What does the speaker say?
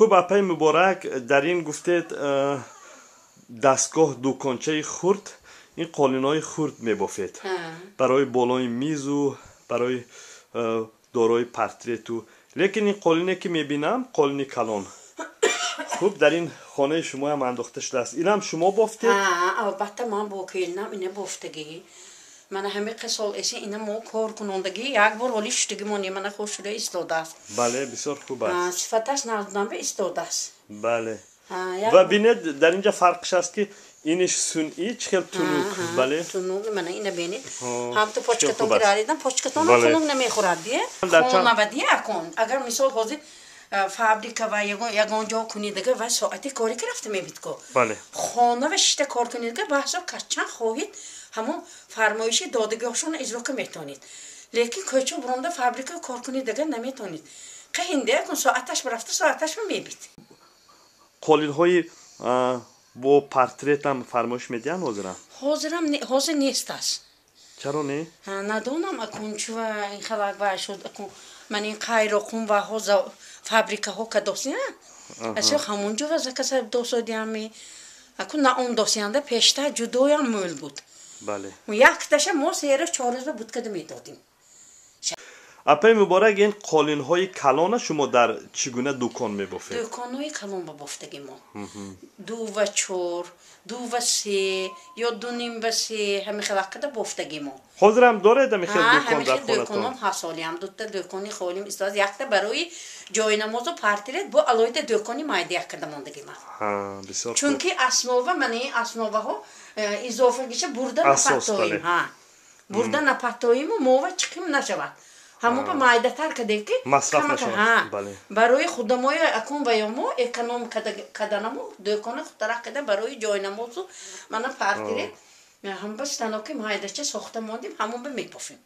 Хуб, апаи Муборак, дар ин гуфтед, дастгоҳ, дукончаи хурд, ин қолинҳои хурд мебофед барои болои мизу барои дорои портрету. Лекин ин қолине, ки мебинам, қолини калон, хуб, дар ин хонаи шумоам андохта шудааст. Инам шумо бофтед? Албатта, ман бо келинам ина бофтагӣ. Мана ҳамин қисол эси ина мо кор кунондагӣ, як бор ҳоли шуштагимон, мана хуш шуда истодааст. Бале, бисёр хуб аст. Сифаташ наздамба истодааст. Бале, ва бинед, дар инҷа фарқш аст, ки иниш сунъӣ, чӣ хел тунук, бале. Тунук, мана ина бинед, ҳамту почкатон гираридам, почкатон тунук намехӯрад дия. Хонава дия, акон агар мисол ҳозир фабрика ва ягон ҷо кунидага ва соати кори ки рафта мебид ко, хона ва шишта кор кунидага, ба ҳисоб чанд хоҳед, ҳамон фармоиши додагиҳошонро иҷро ка метавонед. Лекин кӯча буронда фабрика кор кунидага наметавонед. Қаҳинде акун соаташ рафта, соаташ мебид. Қолинҳои бо портретам фармоиш медиҳанд ҳозирам? Ҳозирам ҳозир нест аст. Чаро не? Надонам, акун чува ин халак ва шуд. Акун ман ин қайроқум ва ҳоза фабрикаҳо кадосия, асо ҳамонҷо ва закаса досодиами. Акун на он досиянда, пештар ҷудоям мӯл буд. Якташа мо 3 рӯз, 4 рӯза буткада медодим. Апаи Муборак, ин қолинҳои калона шумо дар чӣ гуна дукон мебофед? Дуконҳои калон ба бофтаги мо 2 ва 4, 2 ва 3 ё 2.5 ба 3, ҳамин хел када бофтаги мо. Ҳозирам доред ҳамин хел дукон дар хонатон? Дуконом ҳаст, ҳолиам дута дукони холим истоз, якта барои ҷойнамозу портрет, бо алоҳида дукони майдаяк карда мондагӣ ман. Бисёр. Чунки основа, мана ин основаҳо изофагиша бурда напатоим, бурда напатоиму мова чиқим нашавад, ҳамон ба майдатар кардем, ки барои худамои акун ва ё мо эконом каданамо, дӯкона худтарак када барои ҷойнамозу мана портрет, ҳам ба станоки майдача сохта мондем, ҳамон ба мебофем.